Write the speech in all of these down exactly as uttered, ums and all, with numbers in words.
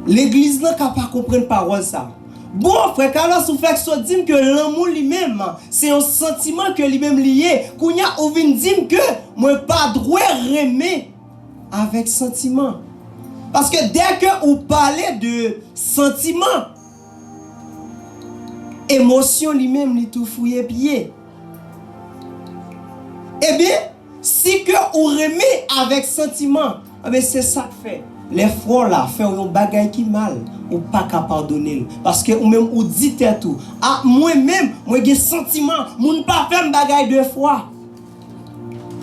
Legliz lan ka pa konprann pawòl sa. Bon, frè Carlos, ou fèk sot di m ke lanmou li menm, se yon santiman ke li menm li ye. Kounye a, ou vin di m ke mwen pa dwe renmen avèk santiman. Paske dèke ou pale de santiman, emosyon li menm li tou fouye pye. Ebyen, si ke ou renmen avèk santiman, ebyen, se sa k fè lè frè w la fè w yon bagay ki mal, ou pa ka padone l. Paske ou menm ou di tèt ou, a, mwen menm, mwen gen santiman, moun pa fè m bagay de fwa.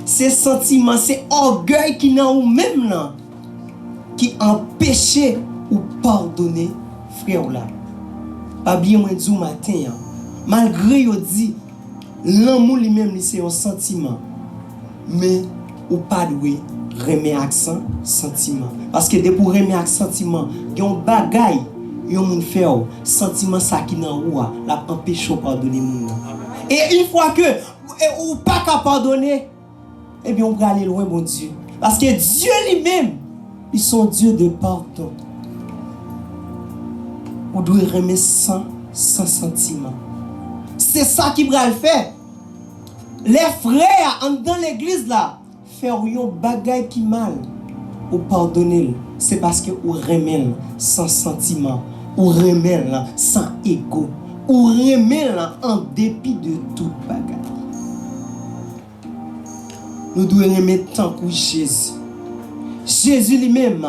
Se santiman, se ògèy ki nan ou menm lan ki anpeche ou padone frè w la. Pa bliye mwen di w maten an, malgre yo di lanmou li menm li se yon santiman, men ou pa dwe renmen ak san, santiman. Paske depi w renmen ak santiman, gen yon bagay yon moun fè w, santiman sa ki nan ou a, l ap anpeche w padone moun nan. E yon fwa ke e ou pa ka padone, ebyen, ou prale lwen Bondye. Paske Dye li menm, li se yon Dye de padon. Ou dwe renmen san, san santiman. Se sa ki pral fè, lè frè a anndan legliz la fè w yon bagay ki mal, ou padone l. Se paske ou renmen l san santiman. Ou renmen l san ego. Ou renmen l an depi de tout bagay. Nou dwe renmen tankou Jezi. Jezi li menm,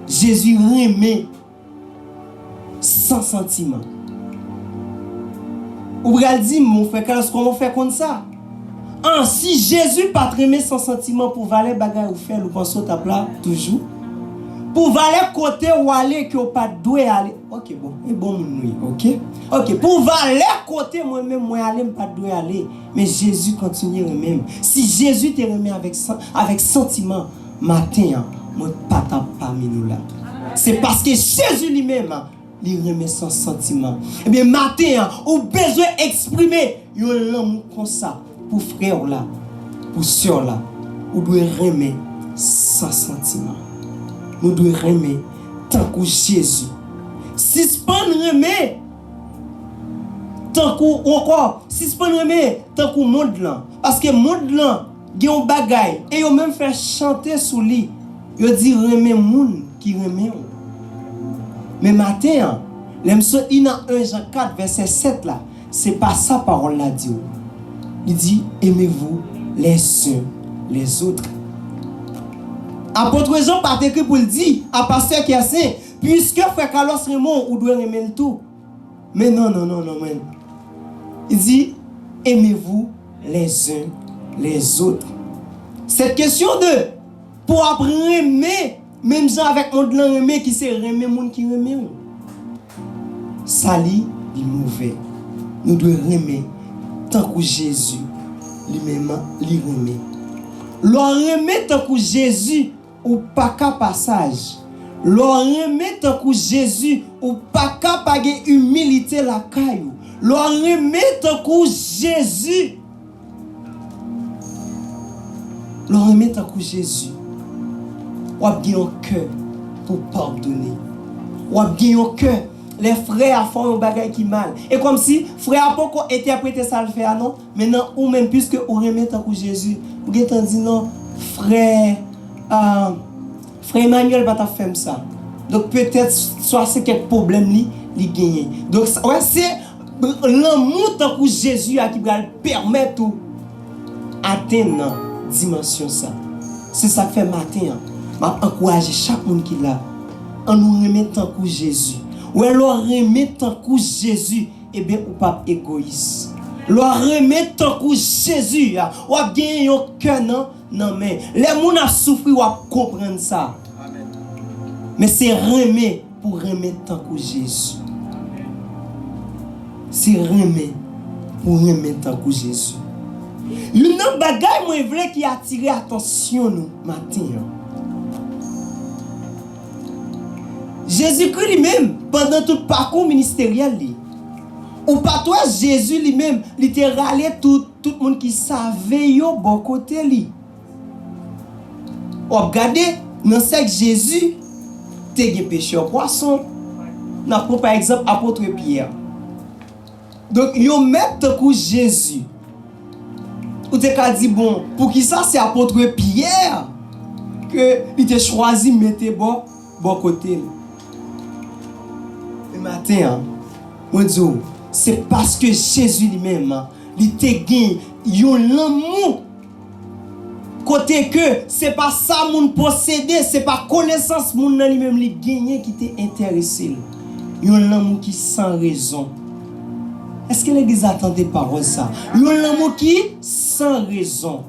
Jezi renmen san santiman. Ou pral di m, "Mon frè Carlos, kòman w fè konn sa?" An, si Jezi pa t renmen san santiman, pou valè bagay ou fè l, ou panse w t ap la toujou? Pou valè kote w ale ke w pa t dwe ale? Ok, bon, e bon moun nou ye, ok? Ok, pou valè kote mwen menm mwen ale, m pa t dwe ale, men Jezi kontinye renmen m. Si Jezi te renmen avèk san, avèk santiman, maten an, mwen pa t ap pami nou la. Se paske Jezi li menm, li renmen san santiman. Ebyen, maten an, ou bezwen eksprime yon lanmou konsa pou frè w la, pou sè w la. Ou dwe renmen san santiman. Nou dwe renmen tankou Jezi. Sispann renmen tankou, ou ankò, sispann renmen tankou mond lan. Paske mond lan gen yon bagay, e yo menm fè chante sou li. Yo di, "Renmen moun ki renmen w." Men maten an, lè m sot li nan en Jan kat vèsè sèt la, se pa sa pawòl la di w. Li di, "Aimez-vous les uns les autres." Apot Jan pa t ekri pou l di a pastè Kersen, "Puiske frè Carlos renmen w, ou dwe renmen l tou." Men non, non, non, non, men. Li di, "Aimez-vous les uns les autres." Cette question de pou w ap renmen menm jan avèk mond lan renmen, ki se renmen moun ki renmen w. Sa li, li move. Nou dwe renmen tankou Jezi li menm li renmen. Lè w renmen tankou Jezi, ou pa ka pa saj. Lè w renmen tankou Jezi, ou pa ka pa gen imilite lakay ou. Lè w renmen tankou Jezi, lè w renmen tankou Jezi, w ap gen yon kè pou padone. W ap gen yon kè lè frè a fè w yon bagay ki mal. E kòmsi frè a poko entèprete sa l fè a non. Men nan ou menm, piske ou renmen tankou Jezi, ou gentan di non, frè, ah, frè Emmanuel pa t ap fè m sa. Donk, petèt, swa se kèk pwoblèm li, li genyen. Donk, sa, wè, se lanmou tankou Jezi a ki pral pèmèt ou atenn nan dimansyon sa. Se sa k fè maten an, m ap ankouraje chak moun ki la. Ann nou renmen tankou Jezi. Wè, lè w renmen tankou Jezi, ebyen, ou p ap egoyis. Lè w renmen tankou Jezi a, w ap genyen yon kè nan, nan men. Lè moun ap soufri, w ap konprann sa. Men se renmen pou renmen tankou Jezi. Se renmen pou renmen tankou Jezi. Youn nan bagay mwen vle ki atire atansyon nou maten an. Jezikri li menm, pandan tout pakou ministeryèl li, ou pa t wè Jezi li menm, li te rale tout, tout moun ki save yo bò kote li. W ap gade, nan sèk Jezi, te gen pechè pwason. N ap pran pa egzanp apot Pyè. Donk, yon mèt tankou Jezi, ou te ka di, bon, poukisa se apot Pyè ke li te chwazi mete bò, bò kote l? Men maten an, mwen di w, se paske Jezi li menm, li te gen yon lanmou kote ke se pa sa moun posede, se pa konesans moun nan li menm li genyen ki te enterese l. Yon lanmou ki san rezon. Èske legliz la tande pawòl sa? Yon lanmou ki san rezon.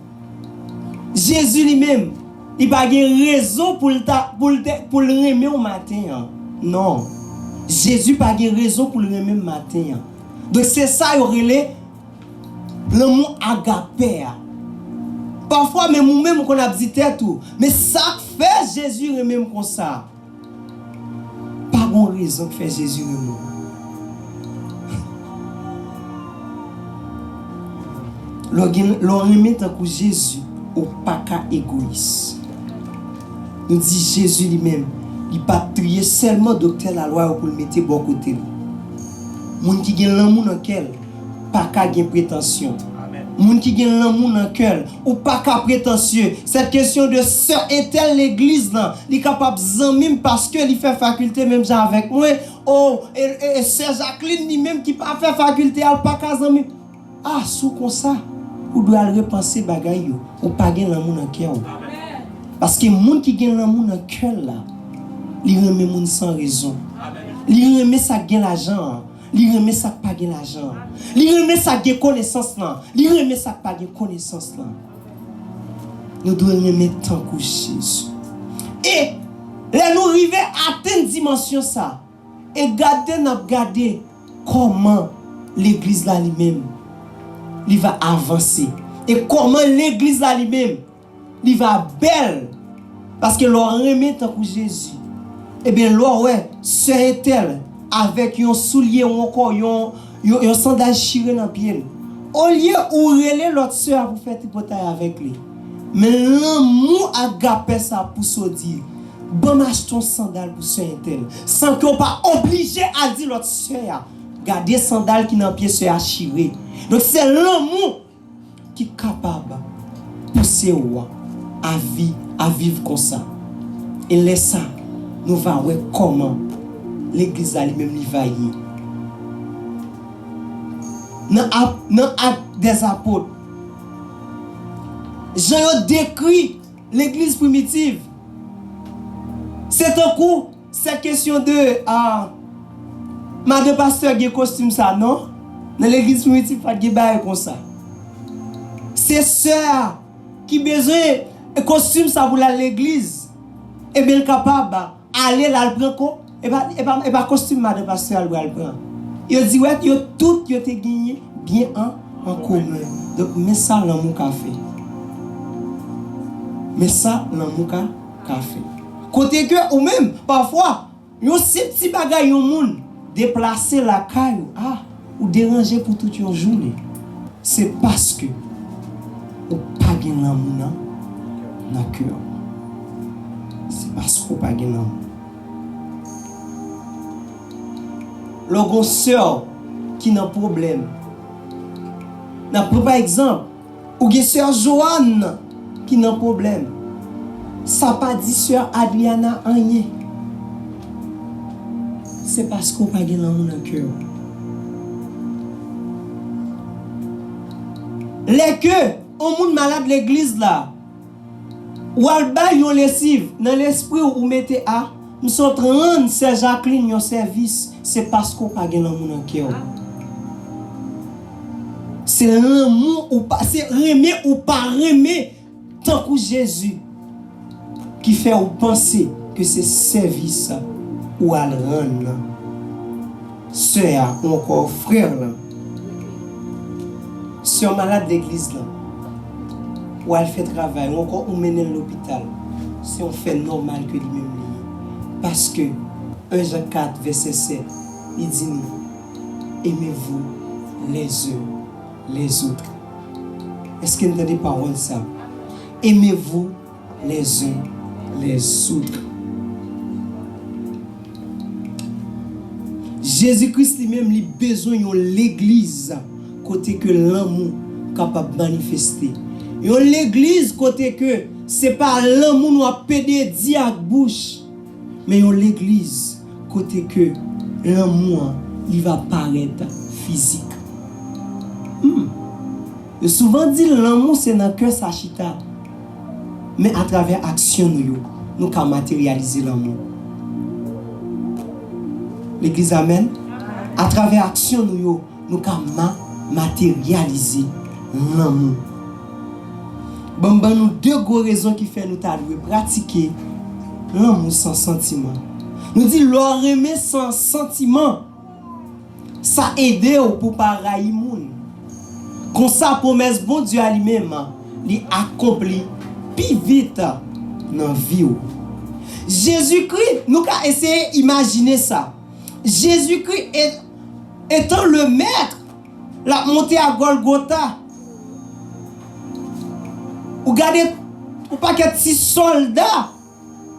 Jezi li menm, li pa gen rezon pou l ta, pou l te, pou l renmen w maten an. Non. Jezi pa gen rezon pou l renmen m maten an. Donk se sa yo rele lanmou agapè a. Pafwa, menm ou menm, ou konn ap di tèt ou, men sa k fè Jezi renmen m konsa? Pa gon rezon k fè Jezi renmen w. Lè w gen, lè w renmen tankou Jezi, ou pa ka egoyis. Nou di Jezi li menm, li pa t triye sèlman doktè lalwa yo pou l mete bò kote l. Moun ki gen lanmou nan kè l pa ka gen pretansyon. Moun ki gen lanmou nan kè l, ou pa ka pretansye. Cette question de sè entèl legliz lan, li kapab zanmi m paske li fè fakilte menm jan avèk mwen. O, e, e, e sè Jacqueline li menm ki pa fè fakilte a, l pa ka zanmi m. A, si w konsa, ou dwe al repanse bagay yo. Ou pa gen lanmou nan kè w. Paske moun ki gen lanmou nan kè l la, li renmen moun san rezon. Li renmen sa k gen lajan an. Li renmen sa k pa gen lajan an. Li renmen sa k gen konesans lan. Li renmen sa k pa gen konesans lan. Nou dwe renmen tankou Jezi. E lè nou rive atenn dimansyon sa, e gade n ap gade kòman legliz la li menm, li va avanse. E kòman legliz la li menm, li va bèl. Paske lè w renmen tankou Jezi, ebyen, lè w wè sè entèl avèk yon soulye ou ankò yon, yon, yon sandal chire nan pye l, olye ou rele lòt sè a pou fè tripotay avèk li, men lanmou agapè sa pouse w di, ban m achte yon sandal pou sè entèl, san ke w pa oblije al di lòt sè a, gade sandal ki nan pye sè a chire. Donk, se lanmou ki kapab pouse w a vi, a viv konsa. E lè sa, nou va wè kòman legliz la li menm li va ye. Nan ap, nan Actes des Apôtres, jan yo dekri legliz primitiv, se tankou se kesyon de, ah, madan pastè gen kostim sa, non? Nan legliz primitif, pa t gen bagay konsa. Se sè a ki bezwen kostim sa pou l al legliz. Ebyen, l kapab ale, l al pran ko-, e pa, e pa, e pa kostim madan pastè a l pral pran. Yo di, wè, yo tout, yo te genyen byen an, an komen. Donk, men sa lanmou ka fè. Men sa lanmou ka, ka fè. Kote ke ou menm, pafwa, yon senp ti bagay, yon moun deplase lakay ou, a, ou deranje pou tout yon jounen. Se paske ou pa gen lanmou nan, nan kè w. Se paske ou pa gen lanmou. Lè w gen yon sè w ki nan pwoblèm, n ap pran pa egzanp, ou gen sè Joanne ki nan pwoblèm. Sa pa di sè Adriana anyen. Se paske w pa gen lanmou nan kè w. Lè ke yon moun malad legliz la, w al bay yon lesiv, nan lespri w, ou mete, a, m sot rann sè Jacqueline yon sèvis, se paske w pa gen lanmou nan kè w. Se lanmou ou pa, se renmen ou pa renmen tankou Jezi ki fè ou panse ke se sèvis ou al rann sè a ou ankò frè lan. Sè malad legliz lan. Ou al fè travay, ou ankò ou mennen l lopital. Se yon fè nòmal ke li menm li ye. Paske en Jan kat vèsè sèt, li di nou, aimez-vous les uns les autres. Èske n tande pawòl sa? Aimez-vous les uns les autres. Jezi Kris li menm, li bezwen yon legliz kote ke lanmou kapab manifeste. Yon legliz kote ke se pa lanmou nou ap pede di ak bouch, men yon legliz kote ke lanmou an, li va parèt fizik. Hmm. Yo souvan di lanmou se nan kè sa chita. Men atravè aksyon nou yo, nou ka materyalize lanmou. Legliz, amèn. Atravè aksyon nou yo, nou ka ma-, materyalize lanmou. Ban m ban nou de gwo rezon ki fè nou ta dwe pratike lanmou san santiman. Nou di lè w renmen san santiman, sa ede w pou w pa rayi moun. Konsa, pwomès Bondye a li menm, li akonpli pi vit nan vi w. Jezikri, nou ka eseye imajine sa. Jezikri, e-, etan le mèt, l ap monte a Gòlgota. Ou gade yon pakèt ti sòlda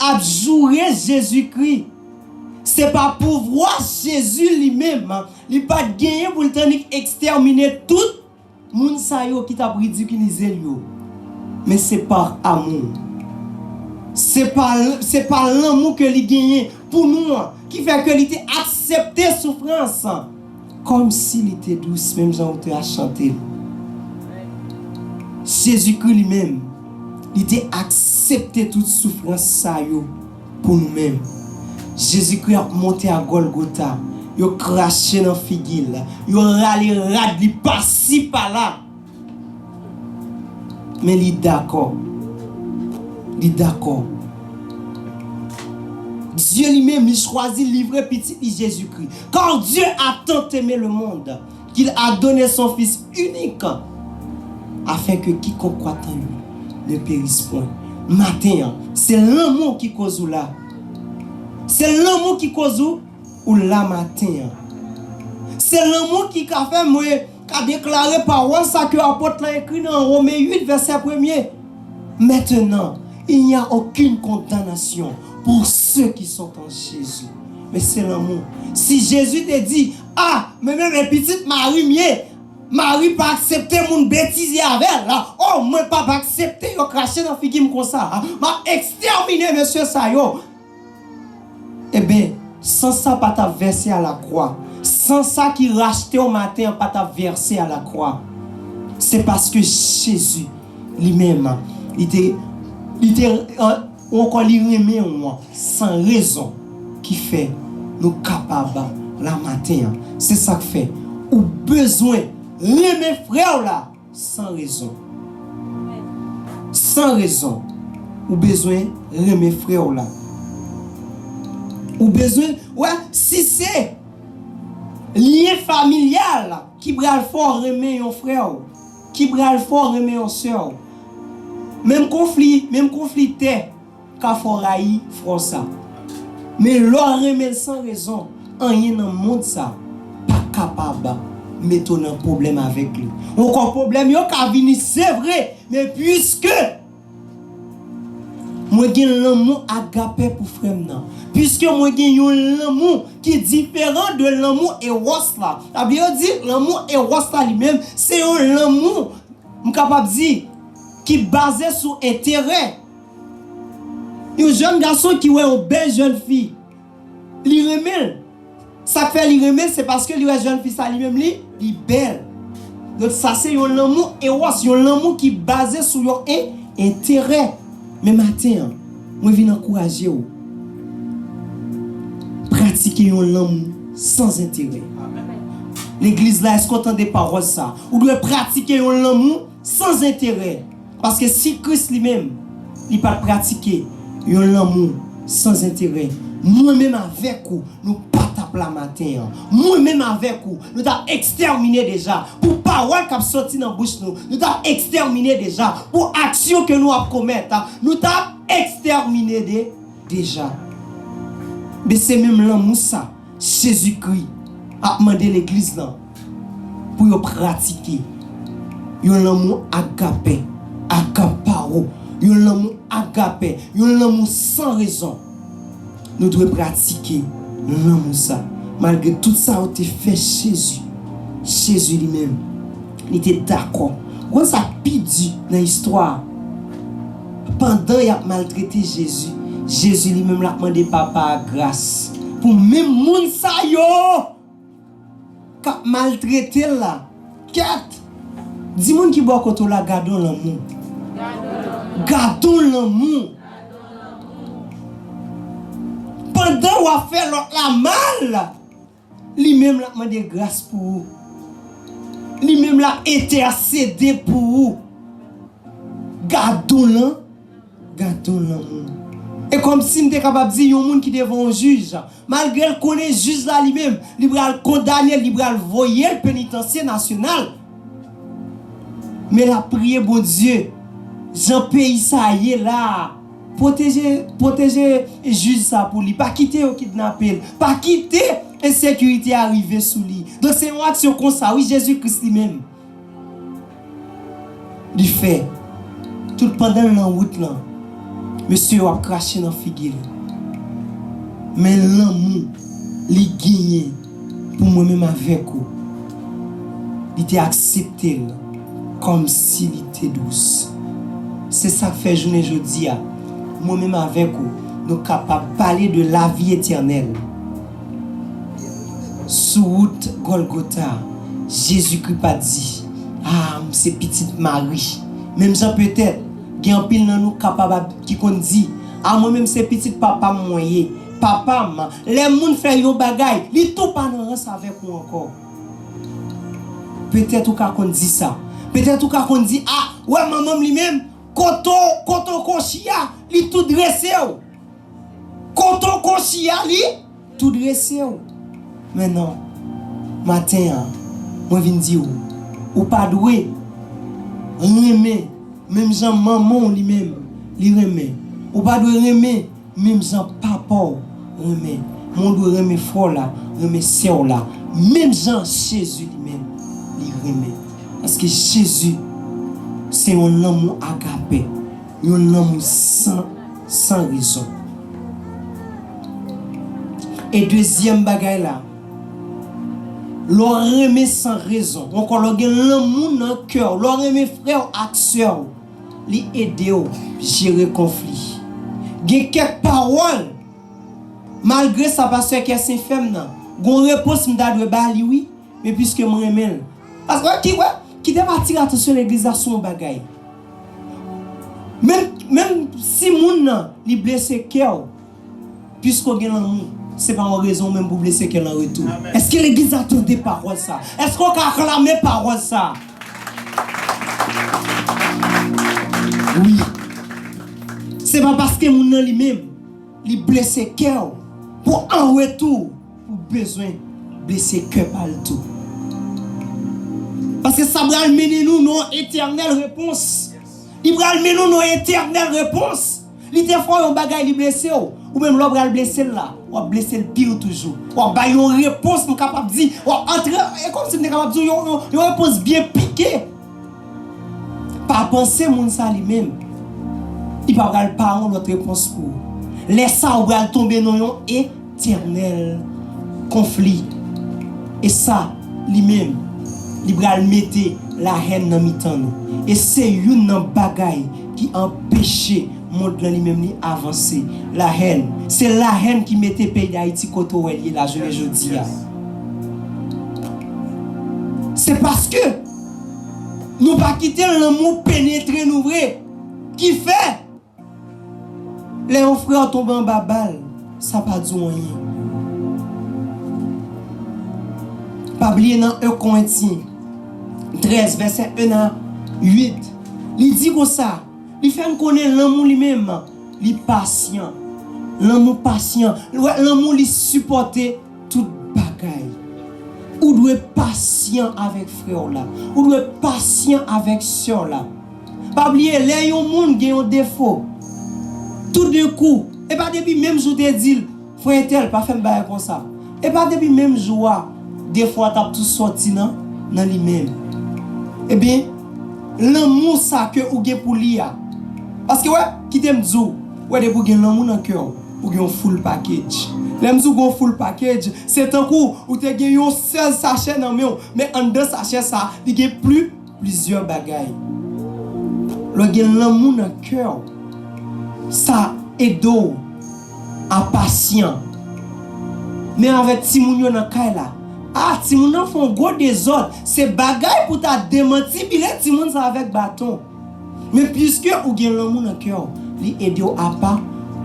ap joure Jezikri. Se pa pouvwa Jezi li menm, li pa t genyen pou l t annik ekstèmine tout moun sa yo ki t ap ridikilize l yo. Men se pa amou. Se pa, se pa lanmou ke li genyen pou nou an, ki fè ke li te aksepte soufrans kòmsi li te dous, menm jan ou te a chante l. Jezikri li menm, li te aksepte tout soufrans sa yo pou nou menm. Jezikri ap monte a Gòlgota, yo krache nan figi l, yo rale rad li pasi pala. Men li dakò. Li dakò. Dye li menm, li chwazi livre pitit li Jezikri. Car Dieu a tant aimé le monde, qu'il a donné son Fils unique, afin que quiconque croit en lui ne périsse point. Maten an, se lanmou ki koz ou la. Se lanmou ki koz ou, ou la maten an. Se lanmou ki ka fè mwen ka deklare pawòl sa ke apot lan ekri nan Women uit, vèsè premye. Maintenant, il n'y a aucune condamnation pour ceux qui sont en Jésus. Men se lanmou. Si Jezi te di, "A, men, men, men pitit Mari m ye, Mari pa aksepte moun betize avè l, o, mwen p ap aksepte yo krache nan figi m konsa, m ap ekstèmine mesye sa yo." Eben, san sa pa t ap vèse a lakwa. San sa ki rachte w maten an pa t ap vèse a lakwa. Se paske Jezi, li menm, li te, li te, euh, ou ankò li renmen w san rezon ki fè nou kapab la maten an. Se sa k fè ou bezwen renmen frè w la san rezon. San rezon. Ou bezwen renmen frè w la. Ou bezwen, wè, si se lyen familyal ki pral fè w renmen yon frè w, ki pral fè w renmen yon sè w. Menm konfli, menm konfli tè ka fè w rayi frè w sa. Men lè w renmen l san rezon, anyen nan mond sa pa kapab mete w nan pwoblèm avèk li. Ankò pwoblèm yo ka vini, se vre, men piske mwen gen lanmou agape pou frè m nan, piske mwen gen yon lanmou ki diferan de lanmou ewòs la. Sa vle di lanmou ewòs la li menm, se yon lanmou, m kapab di, ki baze sou enterè. Yon jèn gason ki wè yon bèl jèn fi, li renmen l. Sa k fè li renmen l, se paske li wè jèn fi sa li menm li, li bèl. Donk sa se yon lanmou ewòs, yon lanmou ki baze sou yon en-, enterè. Men maten an, mwen vin ankouraje w. Pratike yon lanmou san enterè. Legliz la, èske w tande pawòl sa? Ou dwe pratike yon lanmou san enterè. Paske si Kris li menm, li pa t pratike yon lanmou san enterè, mwen menm avèk ou, nou pa t ap la maten an. Mwen menm avèk ou, nou t ap ekstèmine deja. Pou pawòl k ap soti nan bouch nou, nou t ap ekstèmine deja. Pou aksyon ke nou ap komèt, nou t ap ekstèmine de, deja. Men se menm lanmou sa Jezikri ap mande legliz lan pou yo pratike yon lanmou agape, agapao, yon lanmou agape, yon lanmou san rezon. Nou dwe pratike lanmou sa. Malgre tout sa yo te fè Jezi, Jezi li menm, li te dakò. Ou konn sa k pi di nan istwa a? Pandan y ap maltrete Jezi, Jezi li menm l ap mande Papa a gras pou menm moun sa yo k ap maltrete l la. Kèt! Di moun ki bò kote w la, gade yon lanmou. Gade yon lanmou. Pandan w ap fè lòt la mal, li menm l ap mande gras pou ou. Li menm l ap entèsede pou ou. Gade yon lan-, gade yon lanmou. E kòmsi m te kapab di yon moun ki devan yon jij, malgre l konnen jij la li menm, li pral kondane l, li pral voye l penitansye nasyonal. Men l ap priye Bondye, jan peyi sa ye la a, pwoteje, pwoteje jij sa pou li. Pa kite yo kidnape l. Pa kite ensekirite a rive sou li. Donk, se yon aksyon konsa, wi, Jezi Kris li menm. Li fè. Tout pandan l nan wout lan, mesye yo ap krache nan figi l. Men lanmou li genyen pou mwen menm avèk ou, li te aksepte l kòmsi li te dous. Se sa k fè jounen jodi a, mwen menm avèk ou, nou kapab pale de lavi etènèl. Sou wout Gòlgota, Jezikri pa t di, "A, m se pitit Mari." Menm jan petèt, gen anpil nan nou kapab ap, ki konn di, "A, mwen menm se pitit papa m mwen ye. Papa m, lè moun fè yon bagay, li tou pa nan rans avèk ou ankò." Petèt ou ka konn di sa. Petèt ou ka konn di, "A, wè manman m li menm, kote w, kote w konchi a, li tou drese w." Kote w konchi a, li tou drese w. Men non, maten an, mwen vin di w, ou pa dwe renmen menm jan manman w li menm, li renmen. Ou pa dwe renmen menm jan papa w renmen. Men w dwe renmen frè w la, renmen sè w la, menm jan Jezi li menm, li renmen. Paske Jezi, se yon lanmou agape. Yon lanmou san, san rezon. E dezyèm bagay la, lè w renmen san rezon, ou ankò lè w gen lanmou nan kè w, lè w renmen frè w ak sè w, li ede w jere konfli. Gen kèk pawòl, malgre sa pastè Kèsen fè m nan, gon repons m ta dwe ba li wi, men piske m renmen l. Paske, wè, ki, wè, kite m atire atansyon legliz la sou yon bagay. Menm, menm si moun nan, li blese kè w, piske w gen lanmou, se pa yon rezon menm pou blese kè l an retou. Èske legliz la tande pawòl sa? Èske w ka aklame pawòl sa? Wi. Se pa paske moun nan li menm, li blese kè w, pou an retou, ou bezwen blese kè pa l tou. Paske sa pral mennen nou nan yon etènèl repons. Li pral mennen nou nan yon etènèl repons. Li te fè w yon bagay, li blese w. Ou menm, lè w pral blese l la, w ap blese l pi toujou. W ap bay yon repons, m kapab di, w ap antre, e kòmsi m te kapab di w, yon, yon, yon repons byen pike. Pa panse moun sa li menm, li pa pral pa yon lòt repons pou ou. Lè sa a, ou pral tonbe nan yon etènèl konfli. E sa, li menm, li pral mete lahèn nan mitan nou. E se youn nan bagay ki anpeche mond lan li menm li avanse. Lahèn. Se lahèn ki mete peyi Dayiti kote w wè l ye la jounen jodi a. Se paske nou pa kite lanmou penetre nou vre. Ki fè, lè yon frè w tonbe anba bal, sa pa di w anyen. Pa bliye nan en Korentyen trèz, vèsè en a uit, li di konsa, li fè n konnen lanmou li menm, li pasyan. Lanmou pasyan. Ou wè, lanmou li sipòte tout bagay. Ou dwe pasyan avèk frè w la. Ou dwe pasyan avèk sè w la. Pa bliye, lè yon moun gen yon defo, toudenkou, e pa depi menm jou w te di l, "Frè entèl, pa fè m bagay konsa." E pa depi menm jou a, defo a t ap tou sòti nan, nan li menm. Ebyen, lanmou sa ke ou gen pou li a. Paske, wè, kite m di w, wè, depi w gen lanmou nan kè w, Ou gen yon full package. Lè m di w gen yon full package, se tankou ou te gen yon sèl sachè nan men w, men anndan sachè sa, li gen pli, plizyè bagay. Lè w gen lanmou nan kè w, sa ede w a pasyan. Men avèk timoun yo nan kay la, a, timoun nan fè yon gwo dezòd. Se bagay pou ta demantibile timoun sa avèk baton. Men piske ou gen lanmou nan kè w, li ede w a pa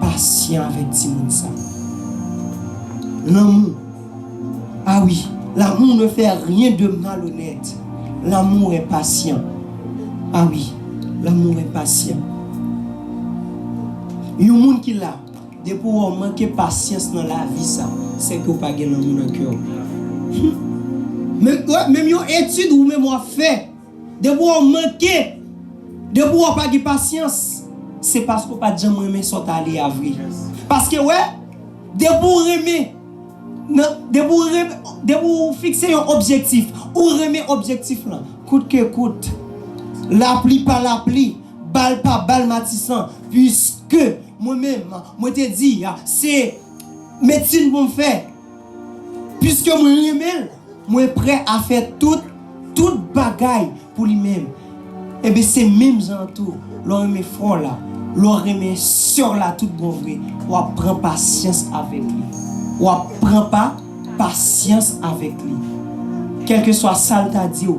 pasyan avèk timoun sa. Lanmou. Ah oui, l'amour ne fait rien de malhonnête. L'amour est patient. Ah oui, l'amour est patient. Yon moun ki la, depi w wè w manke pasyans nan lavi sa, se ke w pa gen lanmou nan kè w. Hmm. Menm, wè, menm yon etid ou menm w ap fè, depi w manke, depi w pa gen pasyans, se paske w pa t janm renmen sa w t ale a vre. Paske, wè, depi w renmen, nan, depi w renmen, depi w fikse yon objektif, ou renmen objektif lan, kout ke kout, lapli pa lapli, bal pa bal Matisan, piske mwen menm, mwen te di, se medsin pou m fè, piske mwen renmen l, mwen prè a fè tout, tout bagay pou li menm. Ebyen, se menm jan an tou, lè w renmen frè w la, lè w renmen sè w la tout bon vre, w ap pran pasyans avèk li. W ap pran pa, pasyans avèk li. Kèlkeswa sa l ta di w,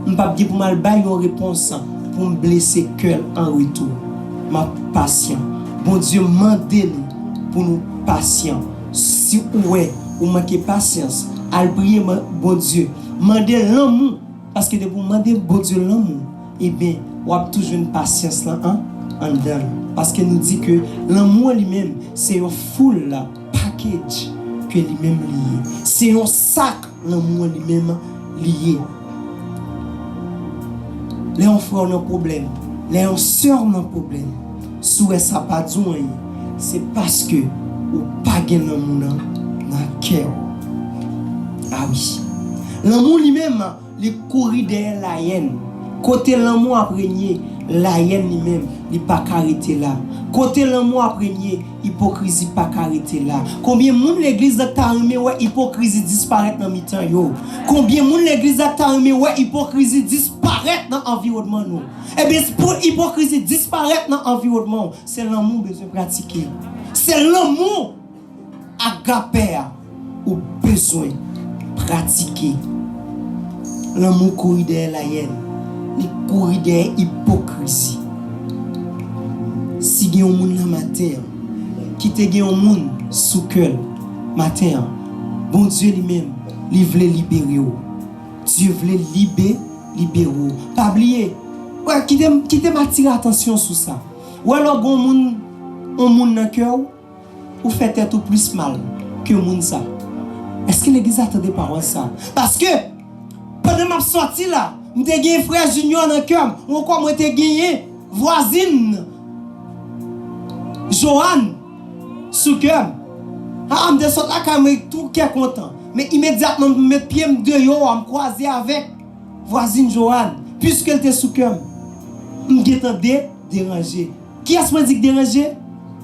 m p ap gen pou m al bay yon repons pou m blese kè l an retou. M ap pasyan. Bondye mande nou pou nou pasyan. Si ou wè ou manke pasyans, al priye man-, Bondye. Mande lanmou, paske depi w mande Bondye lanmou, ebyen, w ap tou jwenn pasyans lan an, anndan l. Paske nou di ke lanmou an li menm, se yon full package ke li menm li ye. Se yon sak lanmou an li menm li ye. Lè yon frè w nan pwoblèm, lè yon sè w nan pwoblèm, si w wè sa pa di w anyen, se paske ou pa gen lanmou nan, nan kè w. Ah wi. Lanmou li menm, li kouri dèyè layèn. Kote lanmou ap renye, layèn li menm, li pa ka rete la. Kote lanmou ap renye, ipokrizi pa ka rete la. Konbyen moun legliz la ta renmen wè ipokrizi disparèt nan mitan yo? Konbyen moun legliz la ta renmen wè ipokrizi disparèt nan anviwònman nou? Ebyen, pou ipokrizi disparèt nan anviwònman w, se lanmou w bezwen pratike. Se lanmou agapè a ou bezwen pratike. Lanmou kouri dèyè layèn, li kouri dèyè ipokrizi. Si gen yon moun nan maten an ki te gen yon moun sou kè l maten an, Bondye li menm, li vle libere w. Dye vle libe, libere w. Pa bliye, wè, kite m, kite m atire atansyon sou sa. Wè, lè w gen yon moun, yon moun nan kè w, ou fè tèt ou plis mal ke moun sa. Èske legliz la tande pawòl sa? Paske, pandan m ap sòti la, m te gen frè Junior nan kè m, ou ankò mwen te genyen vwazin Joanne sou kè m. A, m te sot lakay mwen tou kè kontan. Men imedyatman m met pye m deyò a, m kwaze avèk vwazin Joanne, piske l te sou kè m. M gentan de, deranje. Kiyès mwen di k deranje?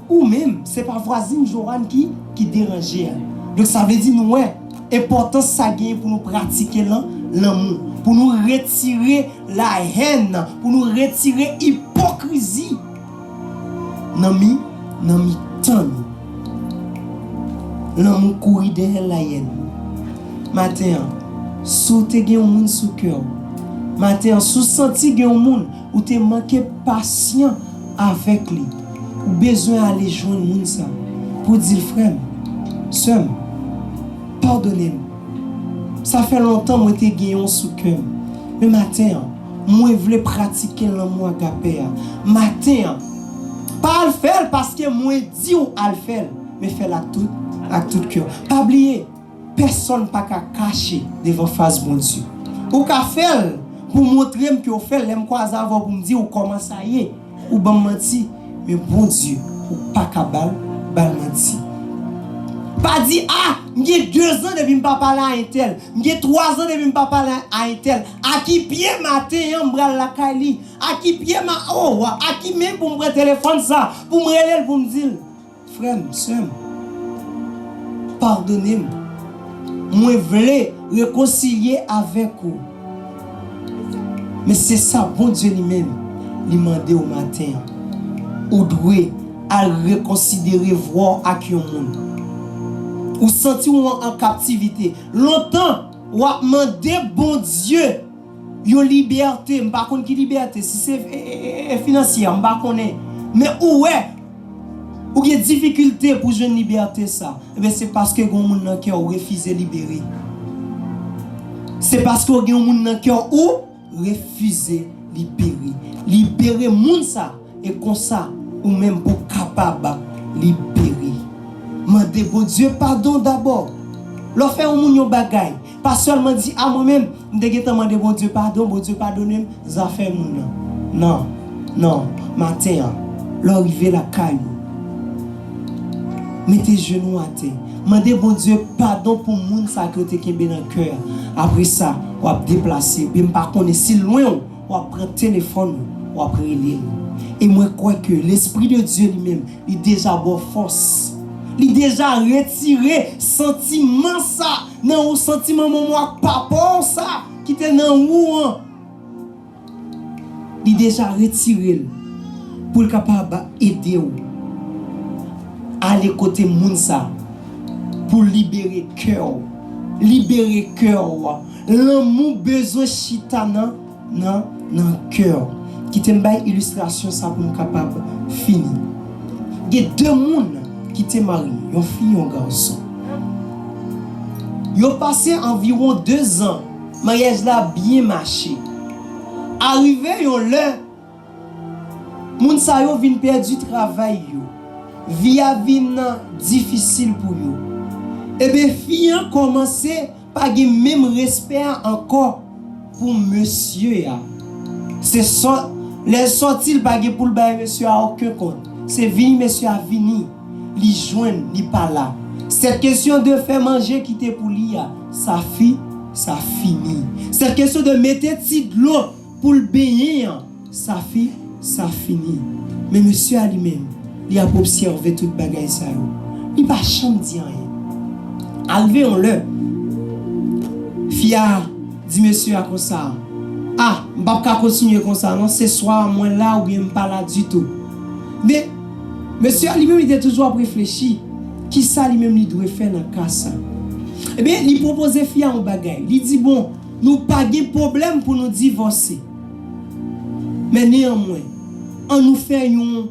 Ou menm, se pa vwazin Joanne ki, ki deranje a. Donk, sa vle di nou wè enpòtans sa genyen pou nou pratike lan-, lanmou, pou nou retire lahèn, pou nou retire ipokrizi nan mi, nan mitan nou. Lanmou kouri dèyè layèn. Maten an, si w te gen yon moun sou kè w, maten an, si w santi gen yon moun ou te manke pasyan avèk li, ou bezwen ale jwenn moun sa pou di l, frè m, sè m, padone m. Sa fè lontan mwen te gen yon sou kè m. Men maten an, mwen vle pratike lanmou agapè a. Maten an, pa al fè l paske mwen di w al fè l, men fè l ak tout, ak tout kè w. Pa bliye, pèsonn pa ka kache devan fas Bondye. Ou ka fè l pou montre m ke w fè l, lè m kwaze avè w pou m di w kòman sa ye. Ou ban m manti, men Bondye, ou pa ka ba l, ba l manti. Pa di, a, m gen dezan depi m pa pale a entèl, m gen twazan depi m pa pale a entèl. A ki pye maten an m pral lakay li? A ki pye ma, o, a ki men pou m pran telefòn sa, pou m rele l, pou m di l, Frè m, sè m, padone m. Mwen vle rekonsilye avèk ou. Men se sa Bondye li menm, li mande w maten an. Ou dwe al rekonsidere vwa w ak yon moun. Ou santi w an, an kaptivite. Lontan, w ap mande Bondye yon libète, m pa konn ki libète, si se e, e, e, e finansyè, m pa konnen. Men ou wè, ou gen difikilte pou jwenn libète sa. Ebyen, se paske gen yon moun nan kè w refize libere. Se paske w gen yon moun nan kè w ou refize libere. Libere moun sa, e konsa, ou menm pou kapab libere. Mande Bondye padon dabò. Lè w fè yon moun yon bagay, pa sèlman di, "A, mwen menm, m te gentan mande Bondye padon, Bondye padone m, zafè moun nan." Non, non, maten an, lè w rive lakay ou, mete jenou atè. Mande Bondye padon pou moun sa ke w te kenbe nan kè a. Apre sa, w ap deplase. Ebyen, m pa konnen si l lwen w, w ap pran telefòn ou, w ap rele l. E mwen kwè ke Lespri de Dye li menm, li deja ba w fòs. Li deja retire santiman sa nan ou, santiman manman w ak papa w sa ki te nan ou an. Li deja retire l pou l kapab ede w ale kote moun sa pou libere kè w. Libere kè w. Lanmou bezwen chita nan, nan, nan kè w. Kite m bay ilistrasyon sa pou m kapab fini. Gen de moun ki te marye, yon fi, yon gason. Yo pase anviwon de zan, maryaj la byen mache. Arive yon lè, moun sa yo vin pèdi travay yo. Vi a vin difisil pou yo. Ebyen, fi an kòmanse pa gen menm respè a ankò pou mesye a. Se sò-, lè l sòti, l pa gen pou l bay mesye a okenn kont. Se vini mesye a vini, li jwenn, li pa la. Sèt kesyon de fè manje ki te pou li a, sa fi, sa fini. Sèt kesyon de mete ti dlo pou l benyen an, sa fi, sa fini. Men mesye a li menm, li ap obsève tout bagay sa yo. Li pa janm di anyen. Arive yon lè, fi a di mesye a konsa, "A, m p ap ka kontinye konsa non, se swa mwen la oubyen m pa la ditou." Men, mesye a li menm li te toujou ap reflechi, kisa li menm li dwe fè nan ka sa. Ebyen, li pwopoze fi a yon bagay. Li di, "Bon, nou pa gen pwoblèm pou nou divòse. Men neyanmwen, an nou fè yon,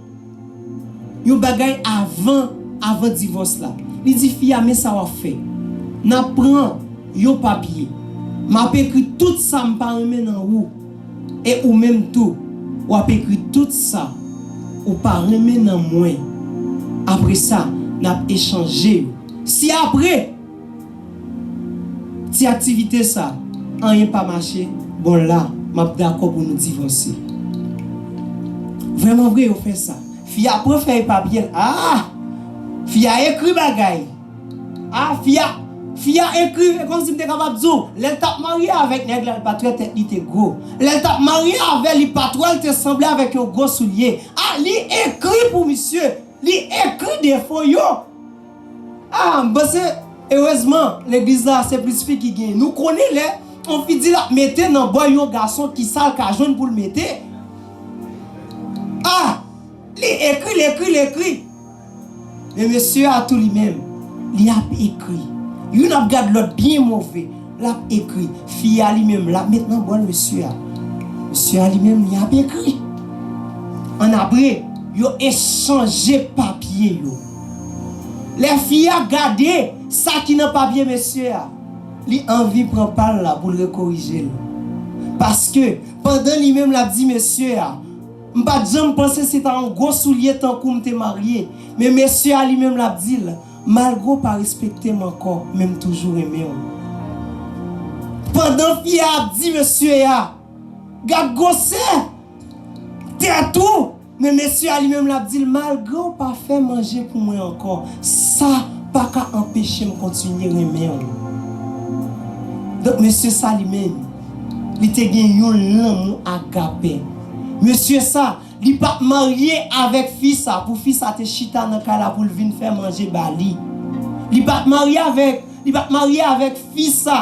yon bagay avan, avan divòs la." Li di fi a, "Men sa w ap fè. N ap pran yon papye. M ap ekri tout sa m pa renmen nan ou. E ou menm tou, w ap ekri tout sa ou pa renmen nan mwen. Apre sa, n ap echanje yo. Si apre ti aktivite sa, anyen pa mache, bon la, m ap dakò pou nou divòse." Vrèman vre, yo fè sa. Fi a pran fèy papye l. Ah! Fi a ekri bagay. Ah, fi a, fi a ekri, e kòmsi m te kapab di w, lè l t ap marye avèk nèg la, li pa t wè tèt li te gwo. Lè l t ap marye avè l, li pa t wè l te sanble avèk yon gwo soulye. Ah, li ekri pou misye. Li ekri defo yo. Ah, m panse, erezman, legliz la, se plis fi ki genyen. Nou konnen lè yon fi di l ap mete nan bòy yon gason, kisa l ka jwenn pou l mete. Ah, li ekri, l ekri, l ekri. Men mesye a tou li menm, li ap ekri. Youn ap gad lòt byen move. L ap ekri. Fi a li menm, l ap met nan bòl mesye a. Mesye a li menm, li ap ekri. Annapre, yo echanje papye yo. Lè fi a gade sa ki nan papye mesye a, li anvi pran pa l la pou l rekorije l. Paske, pandan li menm l ap di mesye a, "M pa t janm panse se ta yon gwo soulye tankou m te marye." Men mesye a li menm l ap di l, "Malgre w pa respekte m ankò, men m toujou renmen w." Pandan fi a ap di mesye a, gad gwosè tèt ou, men mesye a li menm l ap di l, "Malgre w pa fè manje pou mwen ankò, sa pa ka anpeche m kontinye renmen w." Donk, mesye sa li menm, li te gen yon lanmou agapè. Mesye sa, Li pa t marye avèk fi sa pou fi sa te chita nan kay la pou l vin fè manje ba li. Li pa t marye avèk, li pa t marye avèk fi sa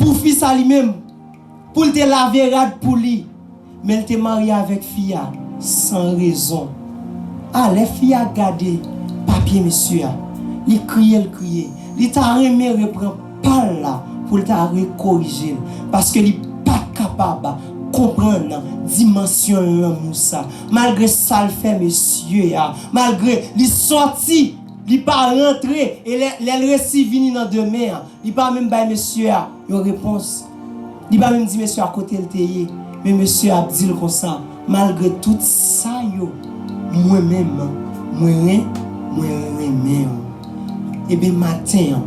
pou fi sa li menm, pou l te lave rad pou li. Men l te marye avèk fi a san rezon. A, lè fi a gade papye mesye a, li kriye, l kriye. Li ta renmen reprann pa l la pou l ta rekorije l, paske li pa t kapab konprann dimansyon lanmou sa. Malgre sa l fè mesye a, malgre li sòti, li pa rantre, e lè, lè l resi vini nan demen an, li pa menm bay mesye a yon repons. Li pa menm di mesye a kote l te ye. Men mesye a ap di l konsa, malgre tout sa yo, mwen menm, mwen ren, mwen renmen w. Ebyen, maten an,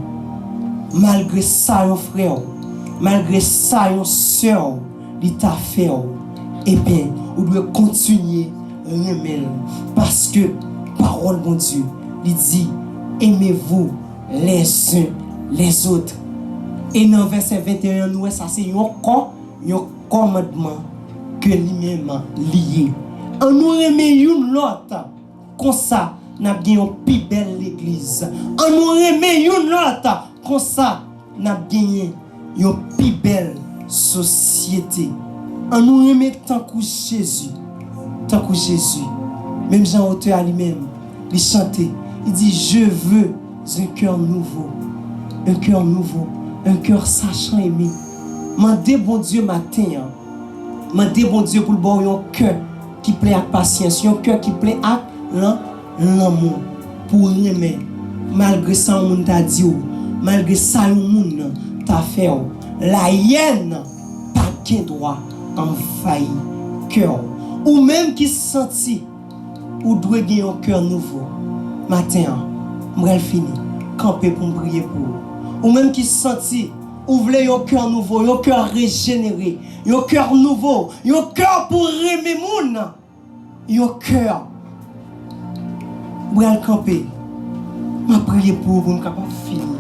malgre sa yon frè w, malgre sa yon sè w, li ta fè w, ebyen, ou dwe kontinye renmen l. Paske pawòl Bondye, li di, aimez-vous les uns les autres. E nan vèsè venteyen an, nou wè sa se yon kò, yon kòmandman ke li menm li ye. Ann nou renmen youn lòt, konsa n ap gen yon pi bèl legliz. Ann nou renmen youn lòt, konsa n ap genyen yon pi bèl sosyete. Ann nou renmen tankou Jezi, tankou Jezi. Menm jan otè a li menm, li chante, li di, je veux un cœur nouveau, un cœur nouveau, un cœur sachant aimer. Mande Bondye maten an, mande Bondye pou l ba w yon kè ki plen ak pasyans, yon kè ki plen ak lan, lanmou, pou w renmen, malgre sa yon moun ta di w, malgre sa yon moun ta fè w. Layèn pa gen dwa anvayi kè w. Ou menm ki santi ou dwe gen yon kè nouvo, maten an, m pral fini, kanpe pou m priye pou ou. Ou menm ki santi ou vle yon kè nouvo, yon kè rejenere, yon kè nouvo, yon kè pou renmen moun, yon kè. M pral kanpe. M ap priye pou ou pou m kapab fini.